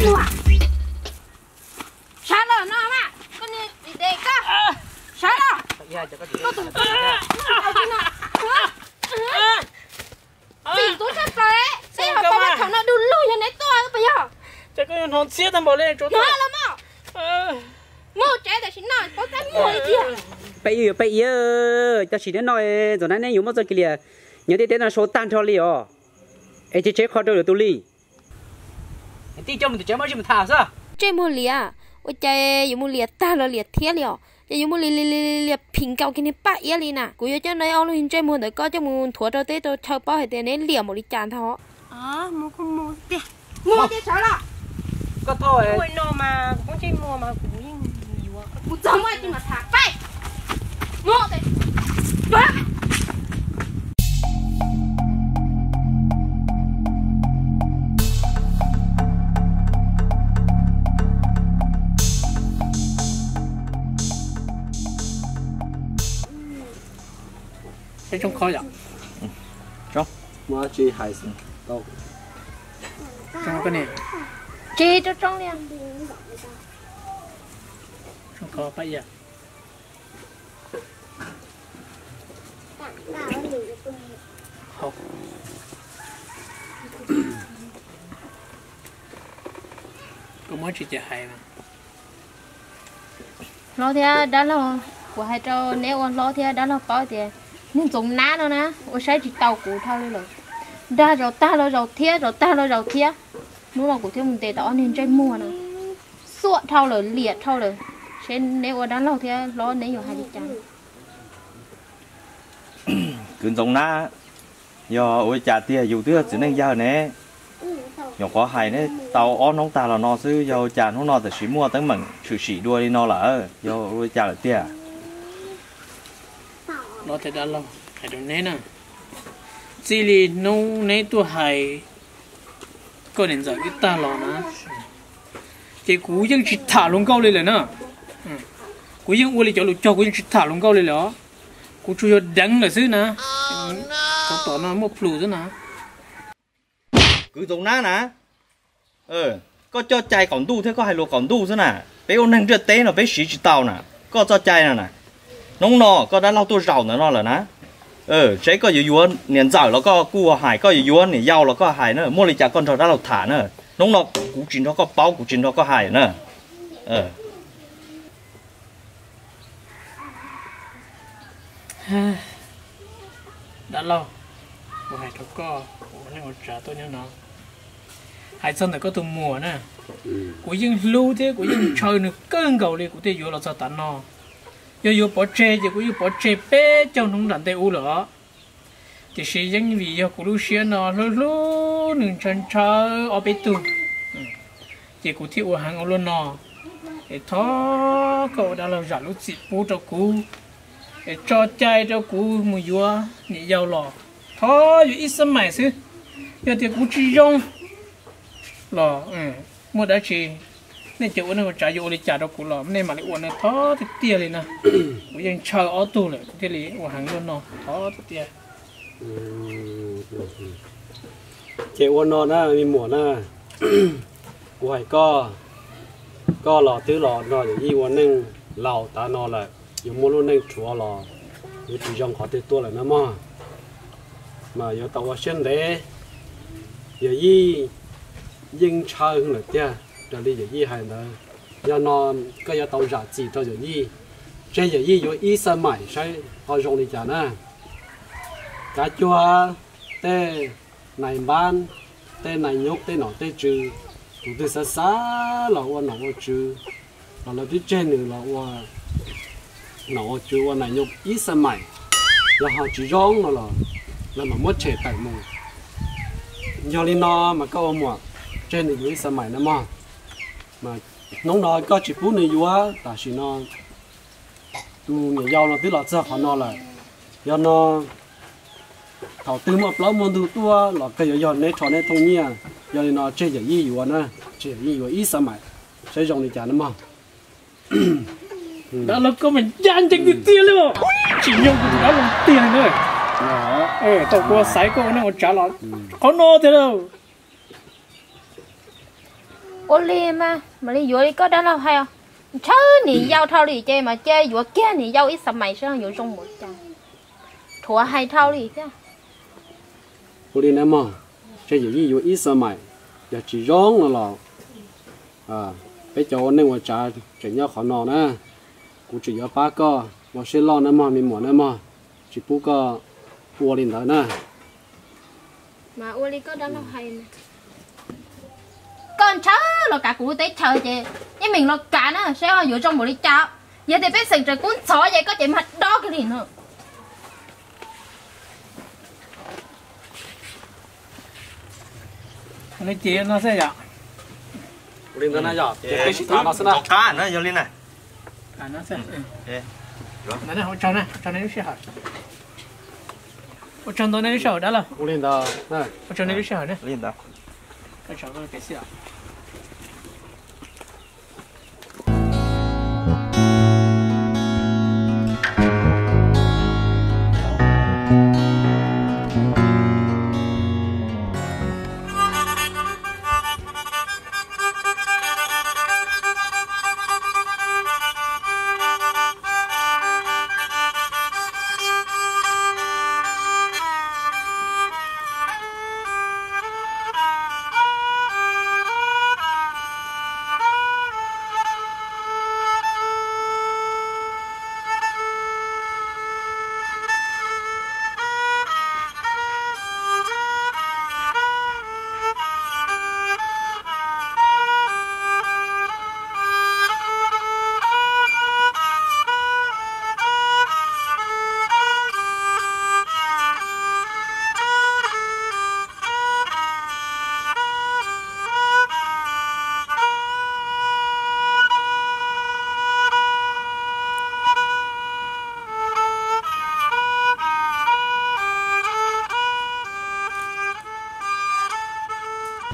Sawv los no mas, koj niag tsis de koj. Sawv los. Koj tus, koj tus no. Txim ntxub tshaj plaws, seb ho tau thaum no du lug yog neb tuaj pas yog. Ces koj yuav hnov ntxhiab tag npaum li. Hnov los mas. Mus tsev tam sim no, paub tab muag li tiag. Peb yuav peb ia, tam sim no Ntxoov Nab neb yuav muaj txoj kev liam nyob tiaj teb no sau tag nrho li os. Es tsev tsev qhov rau lwm tus li. Tij coj mus tim tsev muab zij mus tham xwb. Ntsej muag liam, ua cas yuav mus liam tag los liam thiab li os? Ces yuav mus liam liam liam phim nkaus kiag niag paj iab li na. Kuv yuav coj neb ob lub ntsej muag ntawd koj coj mus nthuav rau teb rau chaw paub hais tias neb liam npaum li cas ntag. Mus kuj mus tiag. Mus tiag sawv los. Koj thauj no mas kuv ntsej muag mas kuv yeej yuav. Kuv txog muaj ib tug mas tham peb. Mus. Peb tsoob khob yom? Tsoob. Muaj dab tsi hais xwb tau. Tsoob koj ne? Tsis tsoob tsoob li. Tsoob khob pab ia. Koj muab tsis ces hais mas. Hlob thiab dab laug, kuv hais rau neb ua hlob thiab dab laug paub tias niag Ntxoov Nab no na, ua saib tsis taus kuv dhau li lawm. Dag zaum tag los zaum thiab, zaum tag los zaum thiab. Hnub no kuv thiaj mus ntes tau ob niag ntsej muag no. Xuam dhau lawm, liam dhau lawm. Seb neb ua dab laug thiab hlob neb yuav hais li cas? Kwv Ntxoov Nab, yog ua li cas tiag, yus twb yog txiv neej yawg ne. Nyuam qhuav hais neb tau ob hnub tag los no xwb, yog ua cas hnub no tam sim muaj teeb meem tshwm sim dua li no lawm, yog ua li cas lawm tiag? Hlob thiab dab laug, hais rau neb na, txij li hnub neb tuaj hais koj niam ntxawm twb tag los na, ces kuv yeej tsis tham hluas nkauj li lawm na. Kuv yeej ua li cov lus cog, kuv yeej tsis tham hluas nkauj li lawm os. Kuv tsuas yog deev lawm xwb na. Tom no muaj plhus xwb na. Kwv Ntxoov Nab na, koj coj cai qaum ntuj thiab koj hais lus qaum ntuj xwb na. Peb ua neeg ntiaj teb no peb siv tsis tau na. Koj txoj cai no na, hnub no koj dab laug tuaj zaum ntawm no lawm na. Seb koj yuav yuav niam ntxawm los koj kuj hais, koj yuav yuav niam yau los koj hais na. Muaj li cas koj nrog dab laug tham na. Hnub no kuv tsis nrog koj paub, kuv tsis nrog koj hais na. Dab laug, kuv hais rau koj, kuv ua neej ua tsav tuaj nyob no. Hais txog ntawm koj tus muam na, kuv yeej hlub thiab kuv yeej ntshaw nws kawg nkaus li kuv thiaj yuav los txog tav no. Yog yuav pov tseg ces kuv yeej pov tseg peb caug hnub nram ntej ub lawm os. Tiam sis yeej vim yog kuv lub siab no hlub hlub nws ntshaw ntshaw ob peb tug, ces kuv thiaj ua heev ua luaj no. Es thov koj ua dab laug zam lub txim pub rau kuv, es tso cai rau kuv mus yuav niam yau los. Thov yuav ib xab maim xwb, yog tias kuv tsis zoo los muaj dab tsi, nej cov ua neej ua tsav yuav ua li cas rau kuv los nej mam li ua na, thov tiag tiag li na. Kuv yeej ntshaw ob tug lawm kuv thiaj li ua heev luaj no, thov tiag tiag. Ces ua no na me muam na, kuv hais koj, koj los twb los nrog yawm yij ua neej laus tav no lawm, yuav muaj lub neej rhuav los yuav tsis zoo qhov twg tuaj lawm na mog. Mas yuav tau ua siab ntev, yawm yij yeej ntshaw lawm tiag raws li yawm yij hais ntawd. Yog no koj yuav tau zam txim rau yawm yij, tseg yawm yij yuav ib xab maim saib ho zoo li cas na. Kav cuag tej nais npab, tej nais nyob, tej nom tej tswv, tus twg xav xav los ua nom ua tswv los lawv twb tseg nws los ua nom ua tswv ua nais nyob ib xab maim, yog ho tsis zoo no los lawv mam muab tshem tawm mus. Yog li no mas koj ua muam tseg nws yuav ib xab maim na mog. Mas hnub no koj tsis pub nws yuav, tam sim no tus niam yau no twb los txog qhov no lawm. Yog no thaum twg muaj plaub muaj ntug tuaj los kawg yuav yog neb rho neb thooj nyiaj. Yog li no tseg yawm yij yuav na, tseg yawm yij yuav ib xab maim saib zoo li cas na mog. Dab laug koj mas ncaj ncees tiag tiag li, tsim nyog kuv tus dab laug tiag li na. Tau kuv xaiv koj ua neej ua tsav los qhov no tiag lauj. Ua li mas mam li yuav li koj dab laug hais os. Ntshaw niam yau dhau li ces mas cia yuav kiag niam yau ib xas mais seb yuav zoo mus cas. Rhuav hais dhau li thiab. Ua li na mog, tseg yawm yij yuav ib xas mais, yog tsis zoo no los peb cov ua neej ua tsav tseem nyob qhov no na. Kuv tseem yuav pab koj ua siab loj na mog me muam na mog, tsis pub koj ua li ntawd na. Mas ua li koj dab laug hais, koj ntshaw los kav kuv lub teb chaws ces yeej meem los kav na seb yuav zoo npaum li cas. Yog tias pej xeem tseem kub ntxhov ces koj ces mag dob kiag li no. Li ces no xwb yom. Ua li ntawd na yog ces peb sib tham no xwb na. Yog li na. Ua tsaug nej lub sij hawm. Ua tsaug ntau nej lub sij hawm dab laug. Ua li ntawd, ua tsaug nej lub sij hawm na.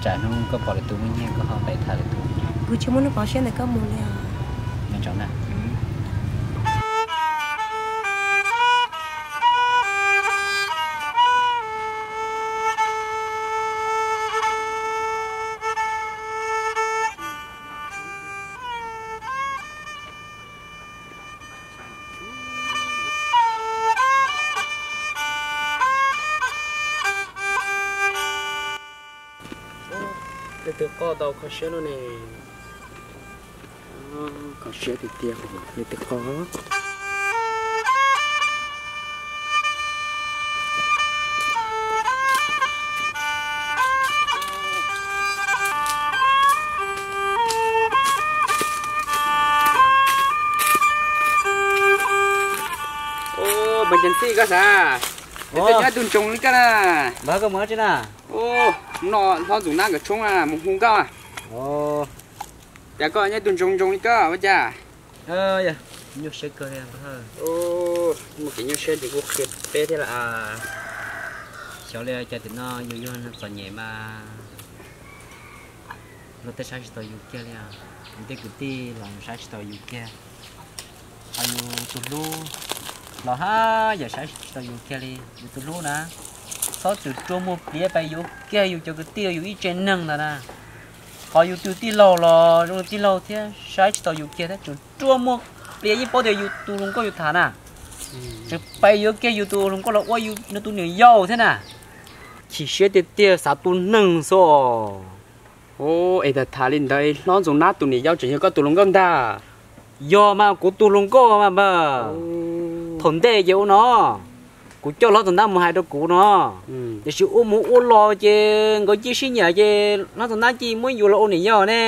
Tsam hnub koj pom lwm tus muaj nyiaj koj ho pais tham lwm tus. Kuv tsis muaj hnub pom siab ntawm koj mus li os. Nyob tsaus na. Leej twg qoj tau kho siab no ne? Kho siab tiag tiag, leej twg qoj? Ua, npawg Ceev Txhij koj xav, nyob ib tug ntsoog li koj na. Npawg koj mus dab tsi na? Ua, no hlob Ntxoov Nab nkawd tshoob mus hu koj. Cas koj nyob ib tug ntsoog ntsoog li koj ua cas? Nyuaj siab kawg li npawg. Muaj kev nyuaj siab ces kuj qhia peb thiab las. Xyov li cas tiam no yus yog neeg txom nyem mas luag tej saib tsis taus yus kiag li os. Yus tej kwv tij los saib tsis taus yus kiag. Ho yus tus hlub los haj yam saib tsis taus yus kiag li. Yus tus hlub na, txhob txwm ruaj muaj pliav pes yuav kiag yus cov kwv tij yus ib tsev neeg ntawd na. Ho yus tus tij laug los zoo li tij laug thiab saib tsis taus yus kiag thiab, tseem ruaj muaj pliav yeej paub tias yus tus hluas nkauj yus tham na. Tseem pes yuav kiag yus tus hluas nkauj los ua yus nws tus niam yau thiab na. Chim siab tiag tiag xav tu neeg xwb os. Es tham tham li ntawd hlob Ntxoov Nab tus niam yau tseem yog koj tus hluas nkauj ntag? Yog mas, kuv tus hluas nkauj mas npawg. Thaum ntej ces ua no, kuv coj hlob Ntxoov Nab mus hais rau kuv no, tiam sis ua mus ua los ces nkawd cia sib nyiam ces hlob Ntxoov Nab cia muab yuav los ua niam yau ne.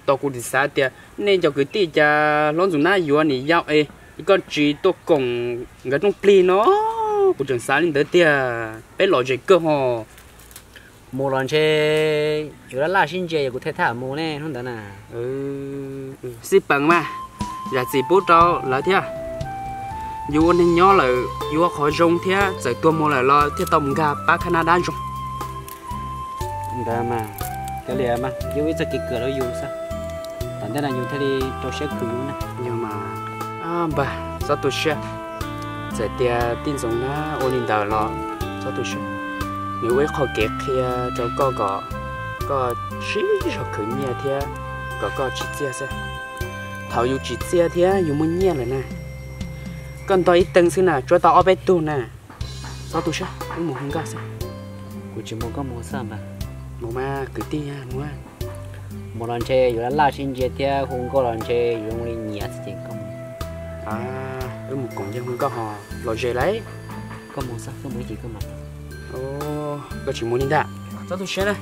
Tau kuv tsis xav tias nej cov kwv tij cas hlob Ntxoov Nab yuav niam yau es koj tsis tuaj koom nkawd rooj plig no. Kuv tseem xav li ntawd tiag, peb lom zem kawg ho. Mus los ntshe yuav laj laj sib ntsia, yog kuv thiaj thab mus ne hnub ntawd na. Xij peem mas, zam txim pub rau lawv thiab. Yus ua neeg nyob lawm yuav ua qhov zoo thiab, txawm tuag mus lawm los thiaj tau mus nkag pab khab nab dab zoo. Ntawd mas, kav liam mas, yus ib txoj kev kawm rau yus xwb, tom ntej no yus thiaj li rau siab khwv yus na. Yog mas, npawg txhob tu siab, txawm tias tij Ntxoov Nab ua li ntawd los txhob tu siab. Nws ua ib qho kev qhia rau koj kom koj sib zog khwv nyiaj thiab kom koj tsim txiaj xwb. Thaum yus tsim txiaj thiab yus muaj nyiaj lawm na, koj ntog ib teev xwb na tsuav tau ob peb tug na. Txhob tu siab, wb mus hu nkauj xwb. Kuv tsis mus, koj mus xwb mas. Mus mas kwv tij, mus. Mus los ntshe yus laj laj sib ntsia thiab hu nkauj los ntshe yus zoo li nyiam xwb ces koj mus. Wb mus koom nce hu nkauj ho los ze lawm. Koj mus xwb, koj mus ib chim koj mam. Koj tsis mus li ntag, txhob tu siab na.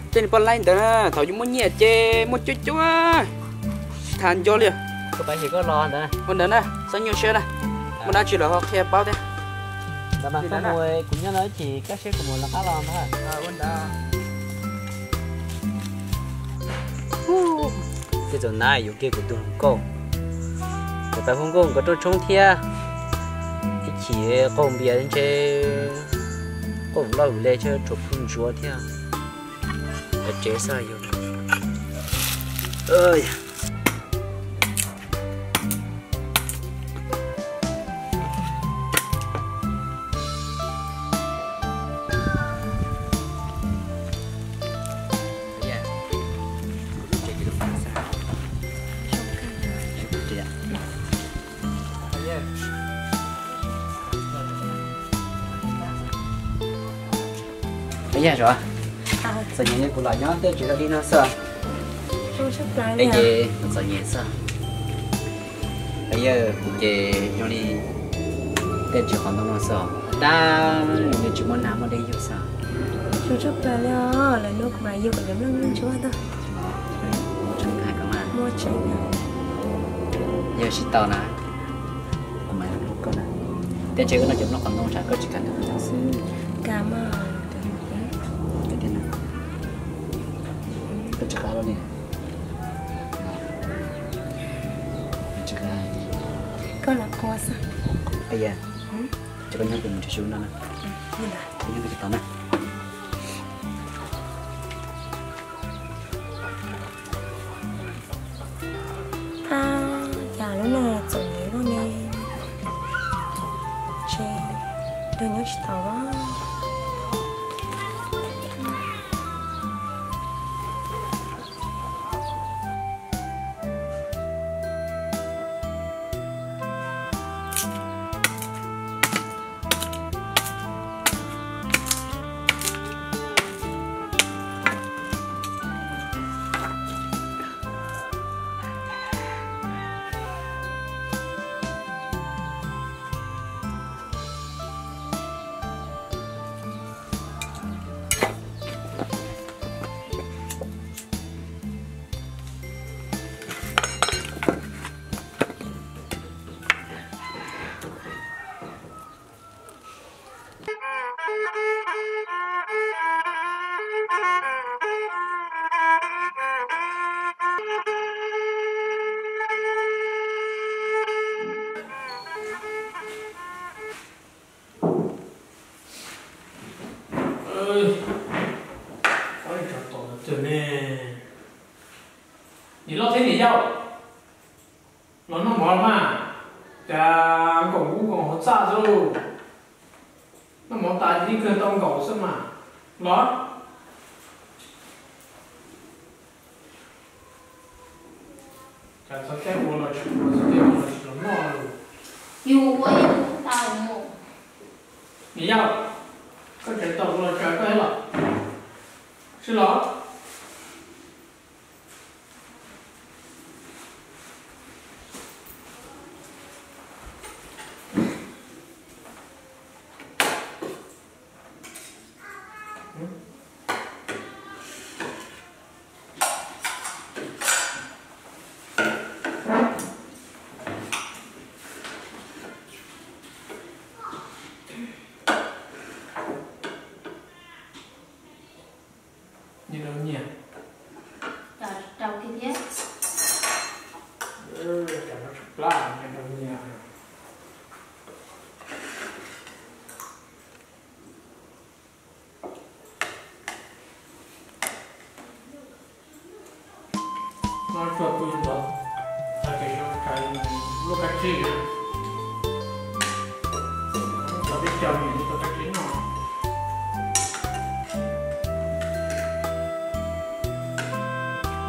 Tej niag poj laib ntawd na thaum yus muaj nyiaj ces muaj cuab cuab, tsis tham nco li. Koj pab es koj los ntawd, ua ntawd na txhob nyuaj siab na. Muaj dab tsi los ho qhia paub thiab. Ntawd mas koj mus, kuv nyob no ib chim kaj siab kuv mus lawv qab los ntag. Ua ntawd. Tej txaus hnov yus kiag kuv tus hluas nkauj, kuv pab hu nkauj nkawd rooj tshoob thiab. Ib chim qaug npias ntshe qaug loj le thiab tshuav phwj ntsuav thiab. Lawv tsev xwb yus. Yog, txom nyem li kuv los nyob tej tsev li no xwb. Es ces txom nyem xwb. Yog kuv ces nyob li tej tsev qhov ntoo no xwb, dab li tsis muaj nag muaj dej yug xwb. Zoo tshaj plaws li os, lawv nug kuv mas yug kom cov nplooj ntsua ntag. Yog tsis tau na, kuv mam nug koj na. Tej tsev koj no cov nplooj qhov ntoo tsam koj tsis kam nug xwb. Kam mas. Koj tsis qab los li. Koj los qua xwb. Ces koj nyob kuv mus tsis su no na. Koj nyob tsis tau na. Cas lub no txom nyem luaj ne, ces nrog nyob tsis tau. Niam loj thiab niam yau, los noj mov los mas. Cas nkaum ub nkaum hauv txaj xwb lauj. Noj mov tas ib kawg tau nkaum xwb mas. Los. Cas txhob caij ua los tsis ua, txhob caij ua los tsis los noj lauj. Yus ua yeej tau mus. Niam yau, koj tseem tau ua los tsaws koj ib los. Sib los. Nyias rau nyias. Rau kiag thiab. Rau nyias. No tsuag pw ntawd, tag kis so tshais lub kab tsib, cov peb caug niam li tau kab tsib no.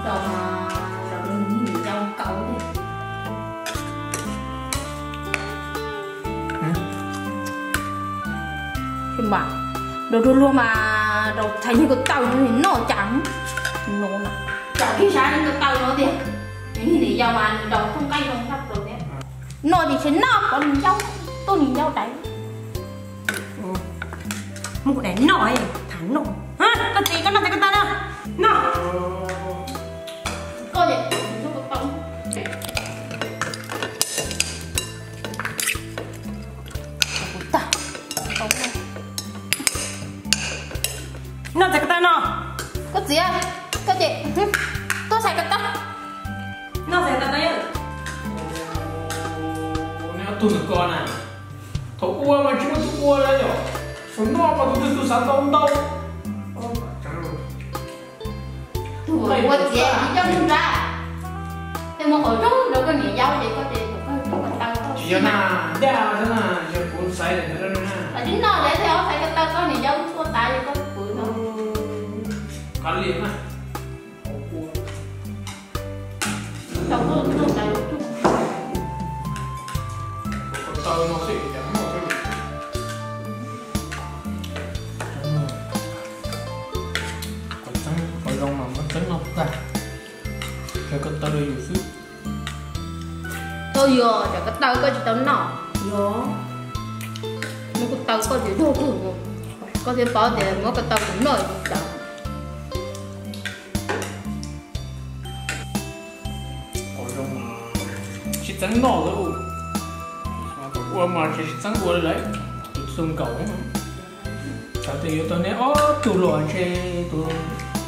Rau, rau niam yau nkaus li. Rau luag luag mas rau txhais niag ko taw no noj cas no na. Tsam kiag sav niag ko taw no tiag, niam yau mas nws rau txoj nqaij zoo tshaj plaws thiab. Noj ces tsis noj, pov niam yau, tuaj niam yau dais. Muab kuv daim noj, tham noj. Koj txiv, koj noj ntawm ko taw no. Noj. Koj, noj ntawm ko taw no. Koj txiv, koj ces tuaj xais ko taw. Noj xais ko taw. Neb ob tug ntawm ko na, thaum ua mas tsis muaj tus ua li yom, thaum noj mas tus twg tus xav ntau ntau. Tus ua txiav tsis coj nug nrad, tej muaj qhov rooj rau koj niam yau ces koj ces koj ko taw koj tsis yog na, dag xwb na, yog kuv xaiv ntawm ntawd na. Tsis noj ces tej ob xaiv ko taw koj niam yau tuaj tas ces koj pw no. Kav liam na. Ko taw no xwb cas muaj thiab. Qhov zoo mas muab txeeb noj tag, tshuav ko taw rau yus xwb. Tau yog tsam ko taw koj tsis tau noj, yog muab ko taw koj tsis tau noj, koj thiaj paub tias muab ko taw kuv noj tsis tau. Qhov zoo mas sib txeeb noj lawm, ua mas tsis sib txeeb ua li lawm, tus txuj nkaus. Thaum twg yuav tau neb ob tug los ntshe tus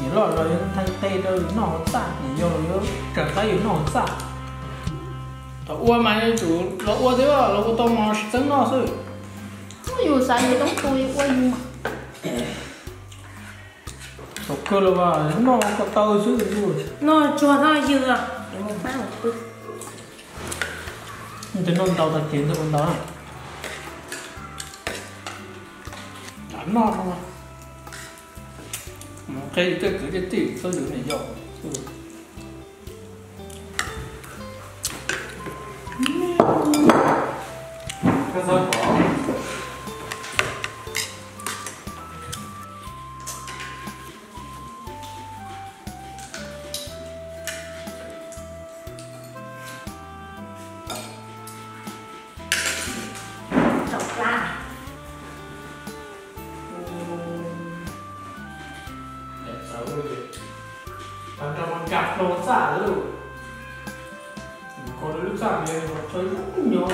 niam loj los yuav nthe qe rau noj hauv txaj, niam yau los yuav tsam qab yus noj hauv txaj. Thaum ua mas yuav tsum los ua thiab, los ua tau mas sib txeeb noj xwb. Yus xav yus toob tu ua yus. Thaum kawg los noj ko taw xwb. Noj tsuag no yws. Ntawm no ntau tag ces ntawm ua ntau na. Noj no, qe tej kwv tej tij txhob yus niam yau. Tau nrog mas nkag hlo txaj lawm. Koj lub txaj mas yog tso zoo nyob.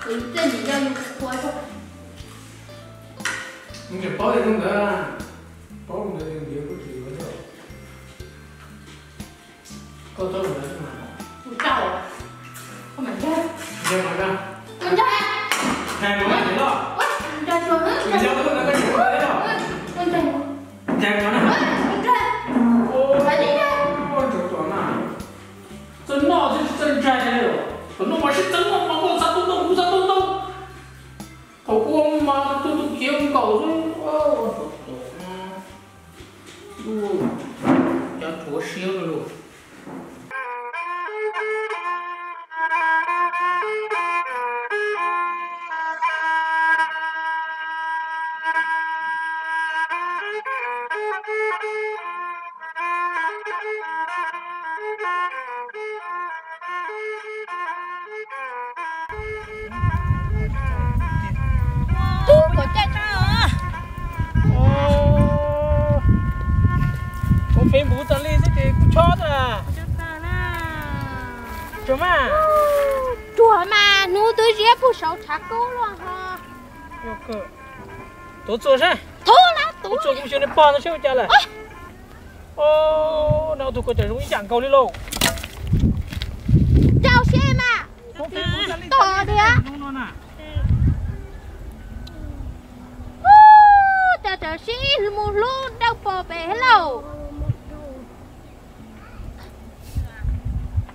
Tej niam yau yus qhuas, nws tseem paub tias zoo ntawd, paub ntawd ntiav kuj tsis yuav thiab. Koj txhob ua ntawd xwb mas. Kuv tau. Koj mam ntag. Ntag mas ntag. Ntag mas ntag, ntag tsuag. Ntag tsuag, ntag tsuag. Ntag mas ntag. Ntag. Txawj noj thiab tsis txawj ntag li. Thaum noj mas sib txeeb noj mas koj xav tau ntau kuv xav tau ntau. Thaum ua mas tus tus khiav nkaus xwb. Cov tshuav siab lug. Tub kom caj tso. Kuv Facebook tas li xwb ces kuv chob tas. Tsuag mas. Tsuag mas hnub twb ziab puag saud tshav kub los ho. Tuav txuas saib. Tuav txuas kuv xyov nws pog ntawd saib ua cas lawm. Nws ob tug ko cas zoo ib yam nkaus li lauj. Rau siab mas. Tom tiag. Cas tawm sib mus hlub dawb paug pem thiab lauj.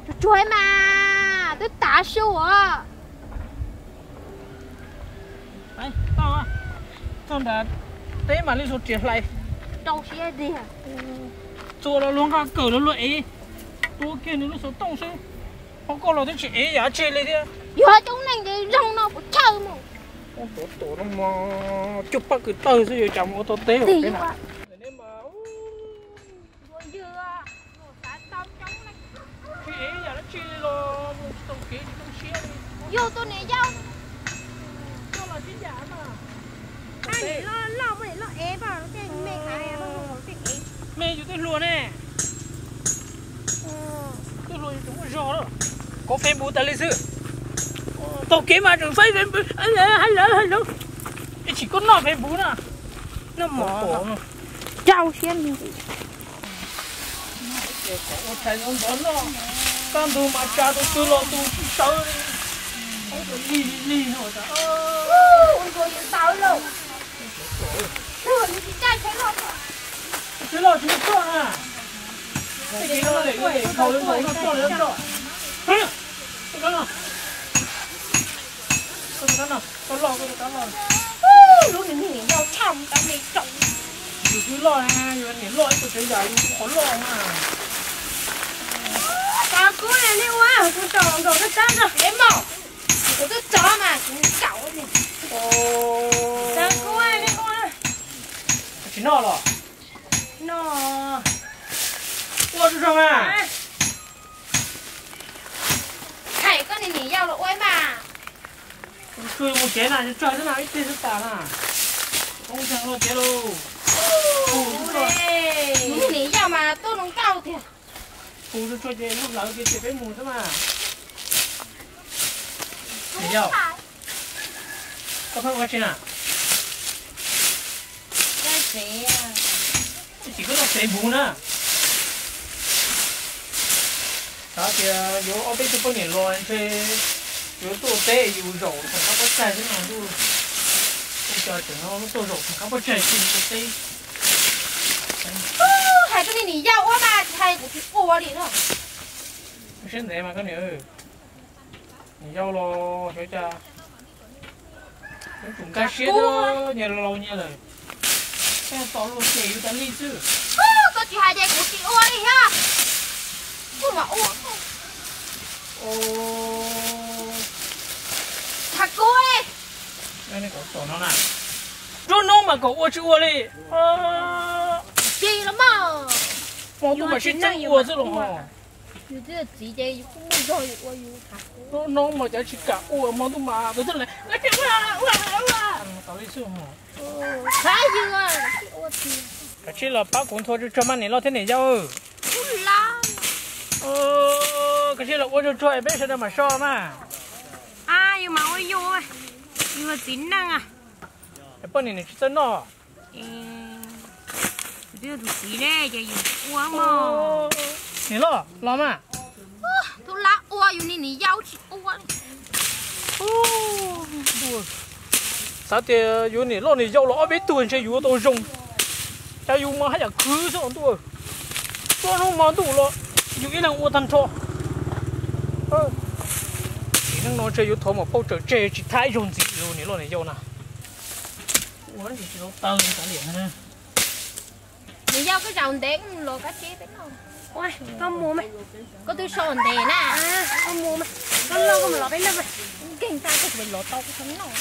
Tsuag tsuag mas twb tav su os. Txog nram teb mam li hlais. Rau siab tiag. Txua los luag nqa kawm los luag ev, tua kiag nws lub xov tooj xwb. Ho koj los twb tsis ev yam dab tsi li thiab. Yog coob leej ces zoo no puas chawj mus. Tuav tuav no mas cuaj pab kwv tawg xwb yuav cas mus ua tau teb. Tsis ev yam dab tsi li los mus tsis tau kev tsis tau siab li. Yog tus niam yau. Koj los sib yam mas. Me yus twb hluas ne. Twb hluas yus tseem muaj zog lawm. Kov Facebook tas li xwb. Taug kev mas tseem faib Facebook, hello, hello, hello. Ib tsis koj noj Facebook na. Noj mov. Cau siab li. Ua tshais ntxov ntxov noj, kaj ntug mas tsa tus twg los tus tsis sawv li. Lig lig lig no. Tsheb loj tsis muaj txoj na. Tej kev no lem yuav lem nkaus li nkaus no txoj li txoj. Koj loj, koj loj. Lub niag niam yau tshaj mus cov me tsoom. Yus twb loj, yus niam loj ib tug tsev yam yus qhov loj mas. Tau kub li nej ua, kuv tsom nkaus twb tab no. Ev mos, kuv twb tso mas kuv kaum li. Tau kub li nej ua. Tsis noj los? No. Ua tsuag tsuag mas. Thaij koj niag niam yau los ua mas. Mus tsev na, tsawg xwb na, ib teg xwb tas na. Poob ntseeg luaj tiag lauj. Niam yau mas tuaj zoo nkauj tiag. Pus tsuag tsuag ces lub hlawv ces peb mus xwb mas. Niam yau, koj pheej ua dab tsi na? Tsis koj loj tsev npuv na. Xav tias yuav ob peb tug poj niam los ntshe yuav tuaj teb yus zaum txog qab pob tsaig xwb no ntuj. Ua cas tseem tuaj zaum txog qab pob tsaig xwb yuav tuaj teb. Hais koj niag niam yau ua mas tsis hais kuv tsis ua li no. Siab ntev mas koj niam. Niam yau los xyov cas yuav tsum nkag siab thiab, nyias laus nyias lawm. Thiaj tos luag cem yus tas li xwb. Koj tsis hais ces kuv tsis ua li thiab. Kuv mam ua. Tham kuv. Nruab hnub mas kom ua tsis ua li. Tsis los mas. Hmo ntuj mas sib txeeb ua xwb los. Yus twb yog txiv ces yus kuj muaj zog yus ua yus tham. Nruab hnub mas cov tsis kam ua, hmo ntuj mas tus twg los ua ua ua. Kav tsij los pab kuv nthua tsuag tsuag mas niam loj thiab niam yau. Kav tsij los ua tsuag tsuag es peb sawv daws mam so mas. Yus mas ua yus, yus yog txiv neej. Poj niam nws tsis txawj noj. Twb yog tus txiv ne ces yus ua mog. Niam loj los mas. Tus lab ua yus ni, niam yau tsis ua li. Xav tias yuav niam loj niam yau los ob peb tug ntshe yuav tau zoo, cas yus mas haj yam khwv xwb os ntuj. Tuaj hnub hmo ntuj los yus ib leeg ua tag nrho. Txiv neej no ntshe yuav thov mus phauj tsawm tseg tsis thab ib zaug ntxiv niam loj niam yau na. Ua tsis tau taw li kav liam na. Niam yau koj zaum ntev los kab tsib peb noj. Koj mus mas. Koj twb so ntev na. Koj mus mas. Koj loj koj mus los peb noj mas. Nkeeg tag koj tsis los tau koj txhob noj.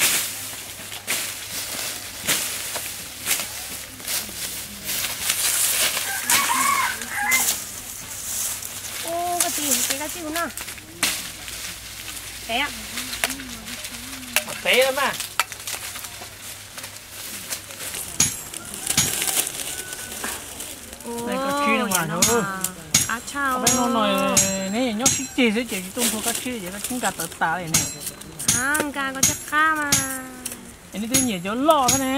Ua koj txiv, ces koj txiv hu noj. Peb. Peb mas. Kab tsib no mas, peb no no neb nyob sib ceg xwb ces tsis tuaj nthua kab tsib ces kab tsib nkag tawv tas li ne. Nkag koj caj qab mas. Es neb twb nyiam cov loj thiab ne.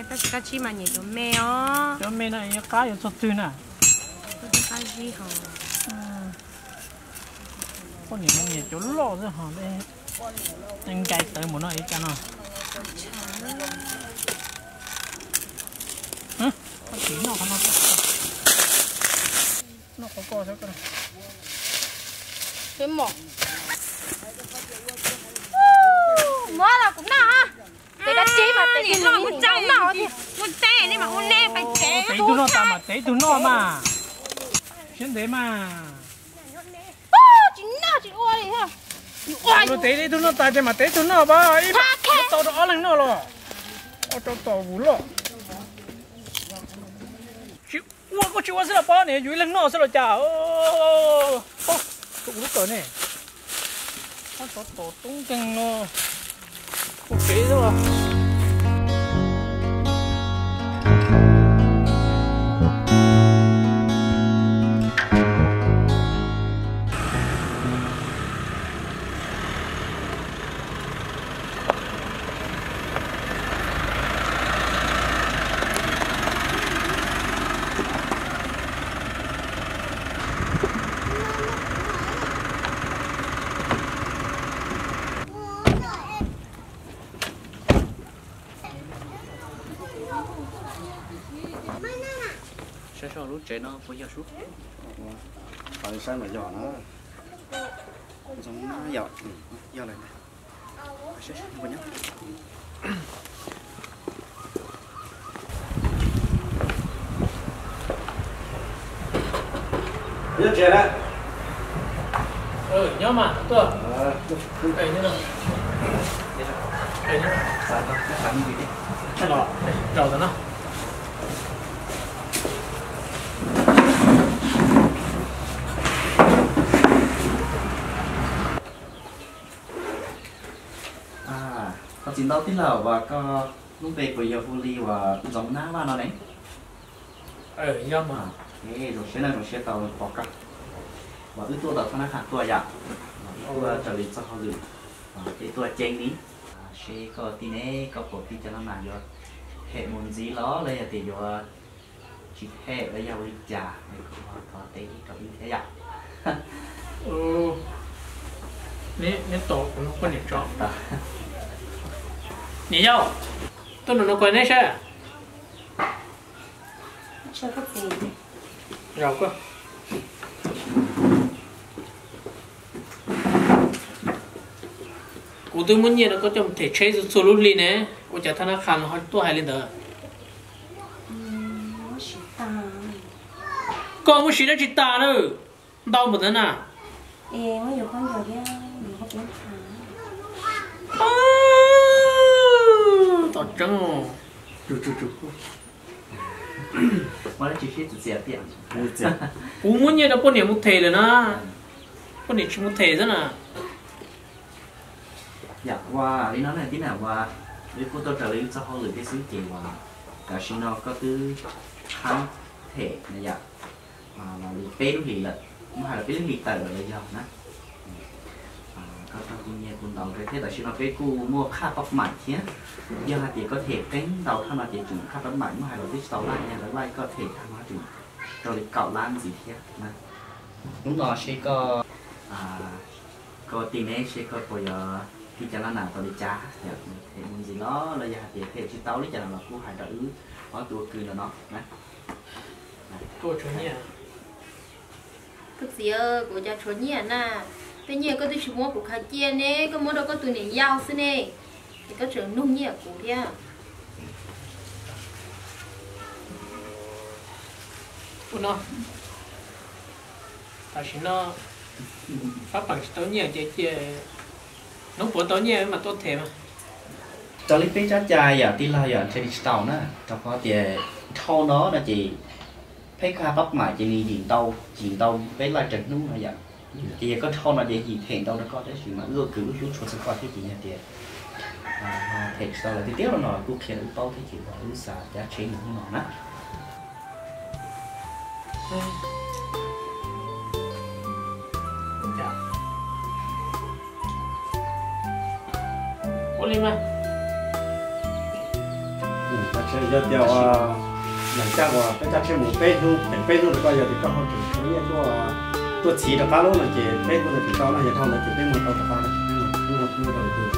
Tab sis kab tsib mas nyiam cov me os. Cov me no yuav qab yuav txog twg na? Qab zib hos. Poj niam no nyiam cov loj xwb hos, nkag tawv mus no ib cas no. Koj tsis noj qhov no, noj qhov ko xwb. Mov los kuv noj. Ces kab tsib mas ces noj kuv tseem noj. Mus teb nej mas ua nej pais tsev. Teb ib tug noj tas mas teb ib tug noj mas. Siab ntev mas. Tsis noj tsis ua li. Ua teb ib tug noj tas ces mas teb ib tug noj pab ib tau rau ob leeg noj los. Ua rau tom vus loj. Tsis ua koj tsis ua xwb los pab niam yus ib leeg noj xwb los cas. Tus lub kawm ne. Tab tom tom toob nkeeg no. Ua kev xwb. Saib lub tsev no puas yog sub? Saib mas yog na. Ntxoov na yom, yog lawm. Nyob tsev na. Nyob mas tuaj. Zaum ntawm no. Koj txiv ntau tij laug, uas koj lub npe puas yog hu li uas Ntxoov Nab Vaj no ne? Yog mas. Zoo siab na, zoo siab tau pom koj. Uas wb tuaj tom thab nab qhas tuaj yom, wb tuaj raws li txoj hauj lwm, wb tuaj ceeb li. Seb koj tij ne, koj puas tij cov no mas yuav them mus ntxiv los los yog tias yuav tsis them los yog ua li cas, thov teb rau wb thiab yom. Neb tom kuv poj niam tso. Niam yau, tuaj nram no kuv neb saib. Kuv twb muab nyiaj rau koj coj mus them tsheb txhua txhua lub hli ne, ua cas thab nab qhas no ho tuaj hais li ntawd? Koj muab siv dab tsi tas na? Ntau npaum ntawd na. Tom tseeb. Kuv muab nyiaj rau poj niam mus them lawm na, poj niam tsis mus them xwb na. Yam uas li no na tib na, uas wb kuj tuaj raws li wb txoj hauj lwm thiab xwb ces uas tam sim no koj twb qhab them na yom, los li peb lub hlis lawm, muab hais los peb lub hlis tawm lawm los yog na. Koj raug kuv nyiaj kuj ntau thiab, tam sim no peb kuj muaj qhaj pab maim thiab. Yog hais tias koj them qeeb ntau thaj no ces tseem qhaj pab maim muab hais los twb tsis tau laj, yog lawv laij koj them thaj no tseem raug li kaum lab ntxiv thiab na. Hnub no seb koj, koj tij neb seb koj puas yuav tij cov laj nas tau li cas, yog them mus ntxiv los los yog hais tias them tsis tau li cas no los kuj hais rau wb ob tug ua kwv no no na. Koj txiv, kuv cas tshuav nyiaj na, tej nyiaj koj twb tsis muab kuv khaws cia ne, koj muab rau koj tus niam yau xwb ne, es koj tseem nug nyiaj kuv thiab. Ua no, tam sim no pab peem tsis tau nyiaj ces cia hnub puav tau nyiaj mas tuaj them mas. Raws li peb tsab cai yam tij laug yam ntshe li tsis tau na, rau qhov tias dhau no no ces peb qhaj pab maim ces nws yim ntau, yim ntau peb laij raws hnub no yom. Ces yog koj dhau no ces yim them ntau rau koj tab sis mas wb ua kwv wb hlub tshua txog koj thiab ces yog tias them tsis tau lawm tiag tiag no los kuj qhia rau wb paub thiab ces uas wb xav cav tsheb mus hnub no na. Ua li mas. Yog tias uas nyoog caj uas peb cab tsheb mus peb hnub, peb hnub rau koj, yog tias koj ho tseem tshuav nyiaj tuaj, tuaj txhiv rov qab lub no ces peb hnub no tsis tau no, yog dhau ntawd ces peb muab tau rov qab, muab tau lwm tus.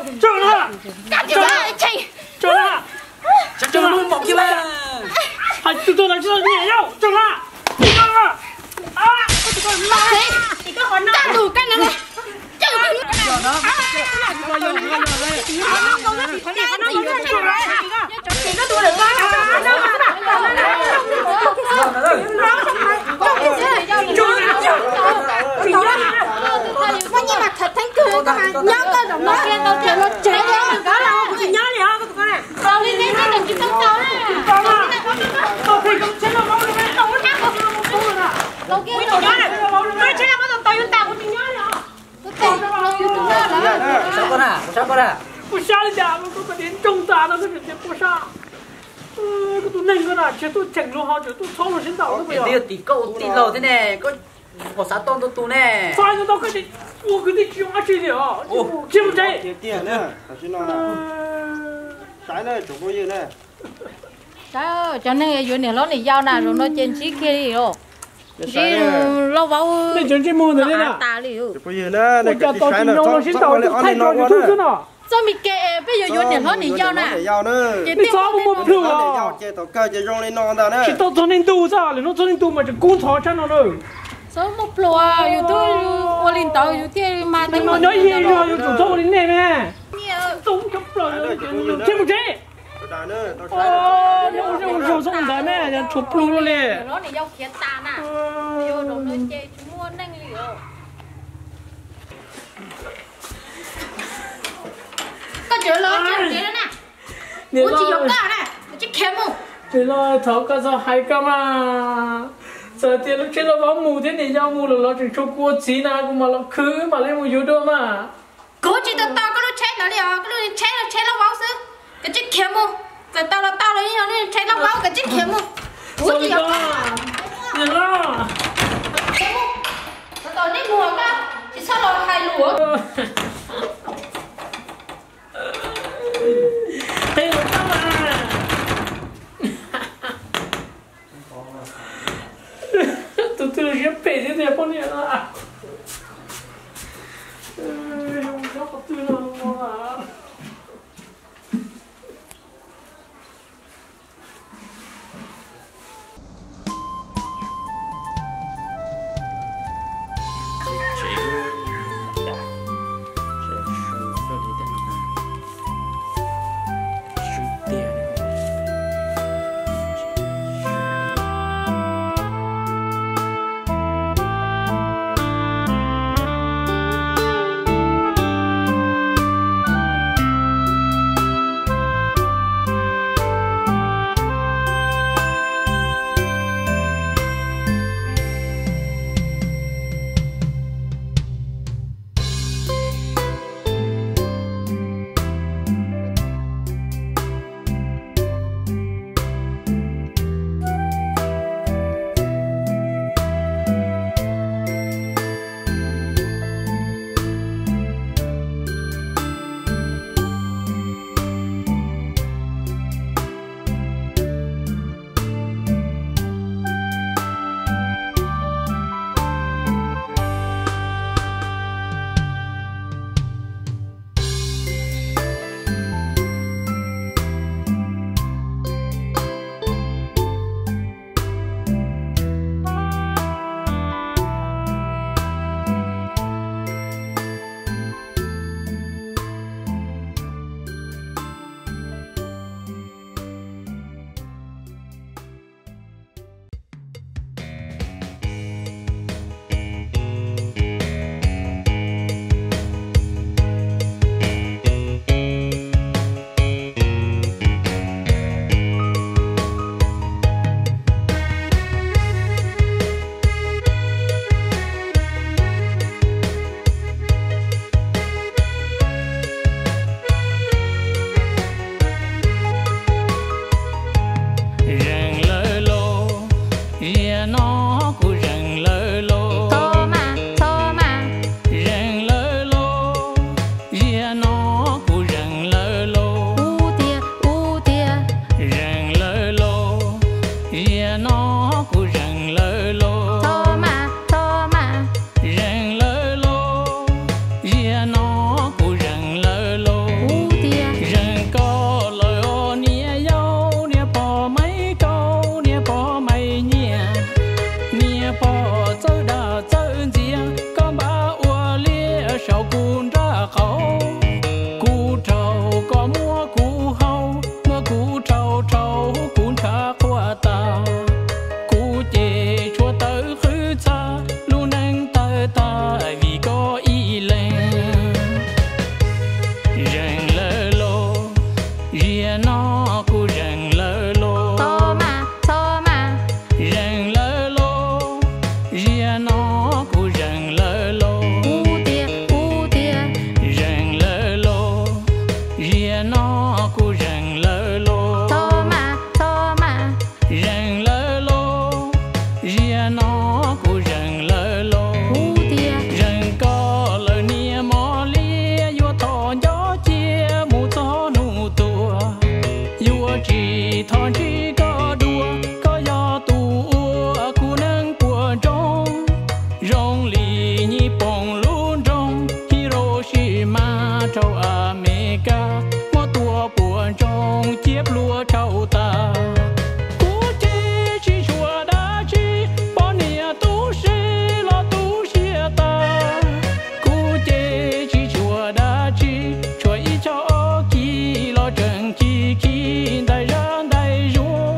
Tsum na! Tsum na! Tsum na! Hais tus tug ntawd tsis tau nyiam yau, tsum na! Kuv sab li cas koj tau diav ntsoog tas no koj tseem tias kuv sab. Koj tus neeg koj na, tsis tuaj tseem luag ho tseem tuaj txhob luag sib ntaus. Tim koj ua tij laug thiab ne, koj pom xav tau ntau tus ne. Txhob ntau koj ua kwv tij tsis zoo dab Tsis mus tsev. Saib, cov neeg yuav niam hlob niam yau na, zaum no ces ntsib kiag li os. Ntsib Lauj Vaub tas li. Ua cas tos tsis nyoos los sib ntaus tus thaij tso YouTube xwb no. Txoj me ke peb yuav yuav niam hlob niam yau na. Ces peb txhob muaj plhus. Tsis tau txog neeg ntu xwb, lwm hnub txog neeg ntu mas tseem kub ntxhov tshaj no na. Txhob muaj plhus, yus twb ua li ntawd yus thiaj mas. Nyob yeej zog yus tsum txhob ua li nej me. Tsis mus tsev. Ua zej ua zog xwb ntawd ne, yog tshuav plhus luaj li. Koj cov los tsev na. Kuv tsis yuav koj na, kuv tsis khiav mus. Niam los, thov koj txhob hais koj mas. Txawm tias lub tsheb Lauj Vaub mus thiab niam yau mus los los tseem tshuav kuv ua txiv na, kuv mam los khwv mam li mus yuav dua mas. Kuv tsis tau tau koj lub tsheb ntawd li os, koj lub tsheb, tsheb Lauj Vaub xwb. Koj tsis khiav mus, txawm tau los tau los yeej yog lub tsheb Lauj Vaub, koj tsis khiav mus. Kuv tsis yuav koj. Niam los, khiav mus, txawm tau nej mus koj tsis txhob los hais lus. Tus twg los siab phem thiab tiag poj niam no. Yog mus nyob qhov twg no no. Tsev kab, muab tua puas ntsoog ciab plua rhau tas. Kuv ces tsis tshua dab tsi, poj niam tub se los tu siab tas. Kuv ces tsis tshua dab tsi, tshuav ib choj ob kis los tseem ci khi ntais zaj ntais zuag.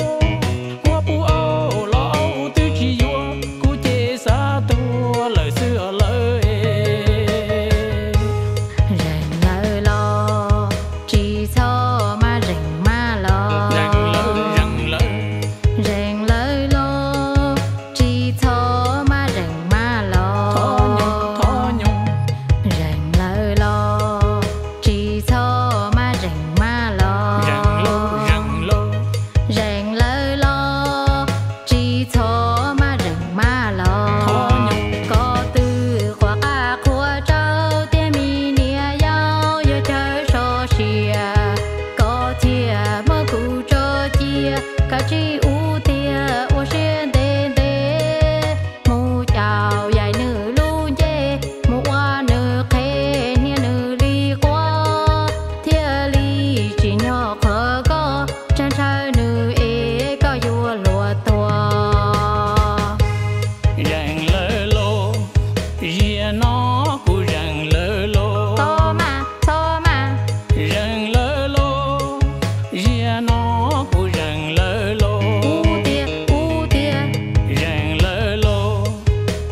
Muab pub aub los aub twb tsis yuav, kuv ces xav tuag lawm xwb os lawm. Zeeg lawm los tsis txhob maj zeeg maj los. Zeeg lawm los tsis txhob maj zeeg maj los. Zeeg lawm los tsis txhob maj zeeg maj los. Zeeg lawm los tsis txhob maj zeeg maj los. Koj twb qhuav qab qhuav tsawv tiag, me niam yau yuav chaw so sia, koj thiaj muab kuv tso cia. Kav tsij ua tiag ua siab ntev ntev, mus caum yaim nws lub ncej, mus ua nws qhev hnia nws li quav, thiaj li tsim nyog qhov koj tsag ntshaw nws es koj yuav luag tuag. Zeeg lawm los, ziag no kuv zeeg lawm los. Zeeg lawm los, ziag no kuv zeeg lawm los. Zeeg lawm los,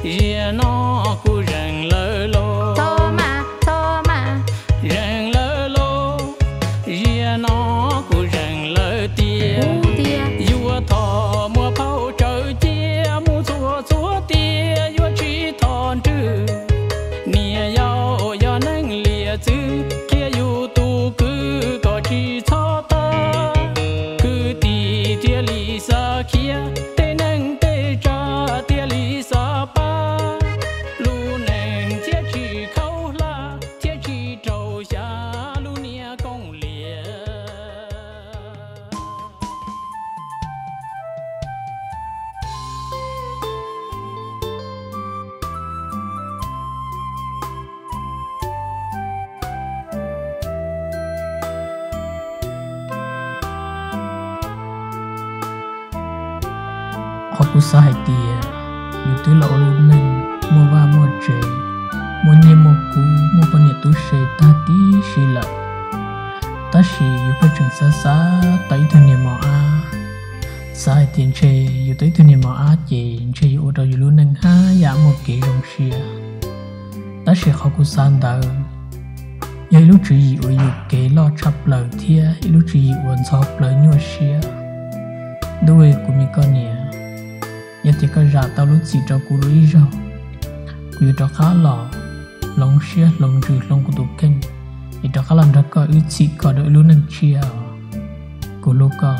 ziag no kuv zeeg lawm los. Zeeg lawm los, ziag no kuv zeeg lawm tiag. Yuav thov muab phauj tsawv cia mus txhua txhua tiag, yuav tsis thov nrwg. Niam yau yog neeg liam txwv, qhia yus tus kwv kom tsis txhob tag. Kwv tij thiaj li xav khiav, tej neeg tej tsav thiaj li xav pab. Lub neej thiaj tsis khaub hlab, thiaj tsis raug xya lub niag kooj liam. Qhov kuv xav hais tias yus twb los ua lub neej muaj vaj muaj tsev, muaj nyiaj muaj kub, muaj poj niam tub se tag tib si lawm, tab sis yus pheej tseem xav xav tau ib tug niag mos ab. Xav hais tias ntshe yus tau ib tug niag mos ab ces ntshe yuav ua rau yus lub neej haj yam muaj kev zoo siab. Tab sis qhov kuv xav ntawd yog ib lub tswv yim uas yus kev loj tshaj plaws thiab ib lub tswv yim uas ntxhov plaws nyuaj siab. Ntuj, kuv me koj niam, yog tias koj zam tau lub txim rau kuv dua ib zaug, kuv yuav rov qab los hloov siab hloov ntsws hloov kuv tus kheej, es rov qab los nrog koj wb txhim kho dua ib lub neej tshiab os. Kuv hlub koj.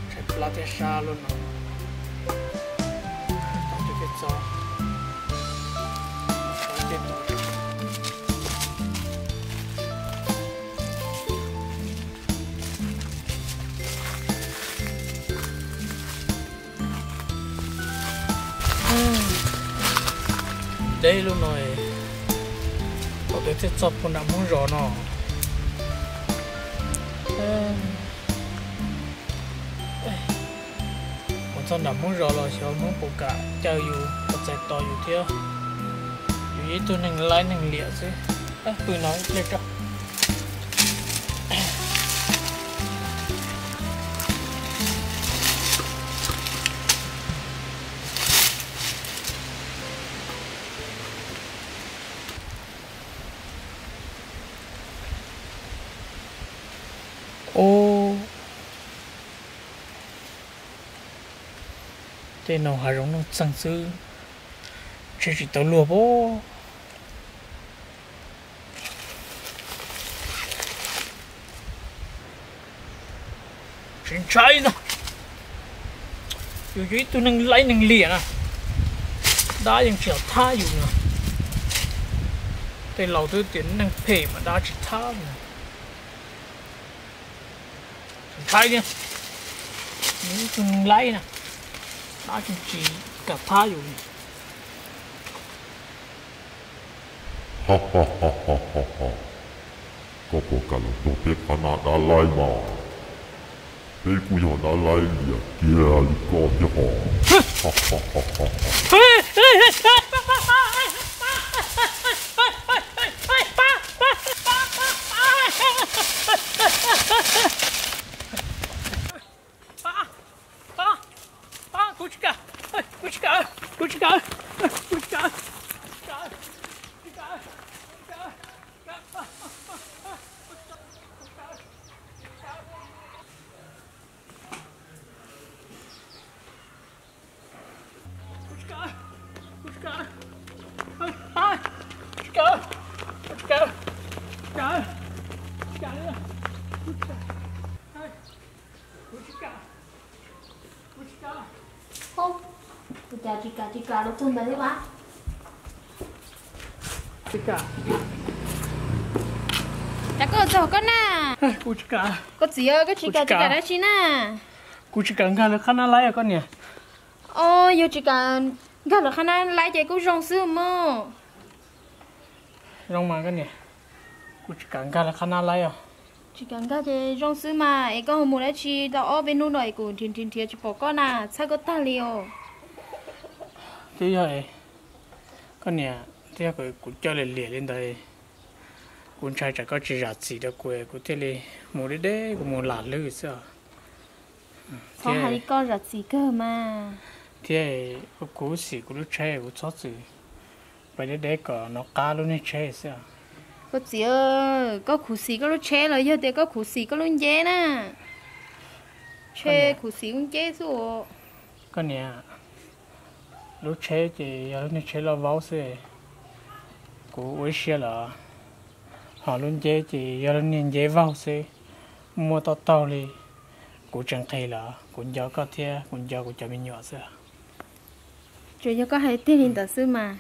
Tshaib plab thiab sab lub no. Tau cov kheej txob. Deb lub no, thaum twg thiaj txog puag nram Hmoob zos no. Mus txog nram Hmoob zos los xyov Hmoob puas kam caw yus, puas txais tos yus thiab. Yus ib tug neeg laib neeg liam xwb. Pw no ib pliag tso. Ub, tej no hav zoov nuj txeeg xwb, ntshe tsis tau luag pob. Tsis ntshai no, yus yog ib tug neeg laib neeg liam na, dab yeej tsis thab yus no. Tej laus twb tias neeg phem mas dab tsis thab no. Tsis ntshai li, yus ib tug neeg laib na, dab tsis kam thab yus li. Koj puas kam los nrog peb qhab nab dab laib mas? Peb kuj yog dab laib liam kiag li koj thiab hos. Kuv tsis kam, kuv tsis kam, kuv tsis kam, kuv tsis kam. Ua cas tsis kam tsis kam los txog ntawd thiab mas? Cas koj txog koj na? Koj txiv, koj tsis kam tsis kam dab tsi na? Kuv tsis kam nkag lawv qhab nab laib koj niam. Os, yog tsis kam nkag lawv qhab nab laib ces kuj zoo xwb mog. Zoo mas koj niam, kuv tsis kam nkag lawv qhab nab laib os. Tsis kam nkag ces zoo xwb mas, es koj ho mus dab tsi tau ob peb hnub no es kuv nrhiav nrhiav nrhiav tsis pom koj na, txhawj koj tag li os. Twb yog, koj niam, twb yog kuv coj liam liam li ntawd, kuv ntshai tsam koj tsis zam txim rau kuv, kuv thiaj li mus deb deb, kuv mus lam lwj xwb os. Txhob hais li koj zam txim kawg mas. Thiab kuv khuv xim kuv lub tsheb, kuv txhob txwm pais deb deb kom nov qab lub niag tsheb xwb. Koj txiv, koj khuv xim koj lub tsheb los yog tias koj khuv xim koj lub nceb na? Tsheb khuv xim lub nceb xwb os. Koj niam, lub tsheb ces yog lub niag tsheb loj vaub xwb, kuv ua ib siab lawm. Ho lub nceb ces yog lub niag nceb vaug xwb, muaj tau taug li. Kuv tseem nqhis lawm, kuv nco koj thiab kuv nco kuv cov me nyuam xwb. Tsuas yog koj hais tiag li ntawd xwb mas,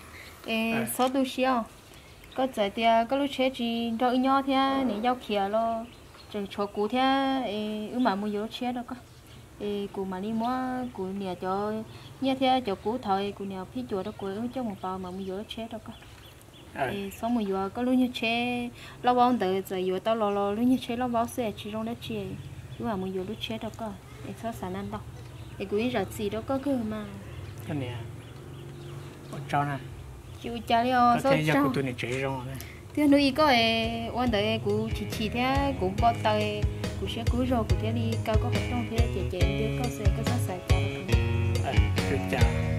es txhob tu siab os. Koj txawm tias koj lub tsheb tsis nrog wb nyob thiab niam yau khiav los tseem tshuav kuv thiab, es wb mam mus yuav lub tsheb rau koj. Es kuv mam li muab kuv niam cov nyiaj thiab cov kub thaum kuv niam phij cuam rau kuv wb coj mus pauv mam mus yuav lub tsheb rau koj. Es txhob mus yuav koj lub nyuag tsheb loj vaub ntawd, txawm yuav tau los los lub nyuag tsheb loj vaub xwb tsis zoo dab tsi. Wb mam mus yuav lub tsheb rau koj es txhob xav ntau ntau. Es kuv yeej zam txim rau koj kawg mas. Tsis ua cas li os. Twb hnub ib koj es ua ntawd kuv chim chim thiab kuv npau taws, kuv siab kub zog kuv thiaj li kaw koj qhov rooj thiab ces ces ntsia koj xwb, koj txhob xav cas rau kuv.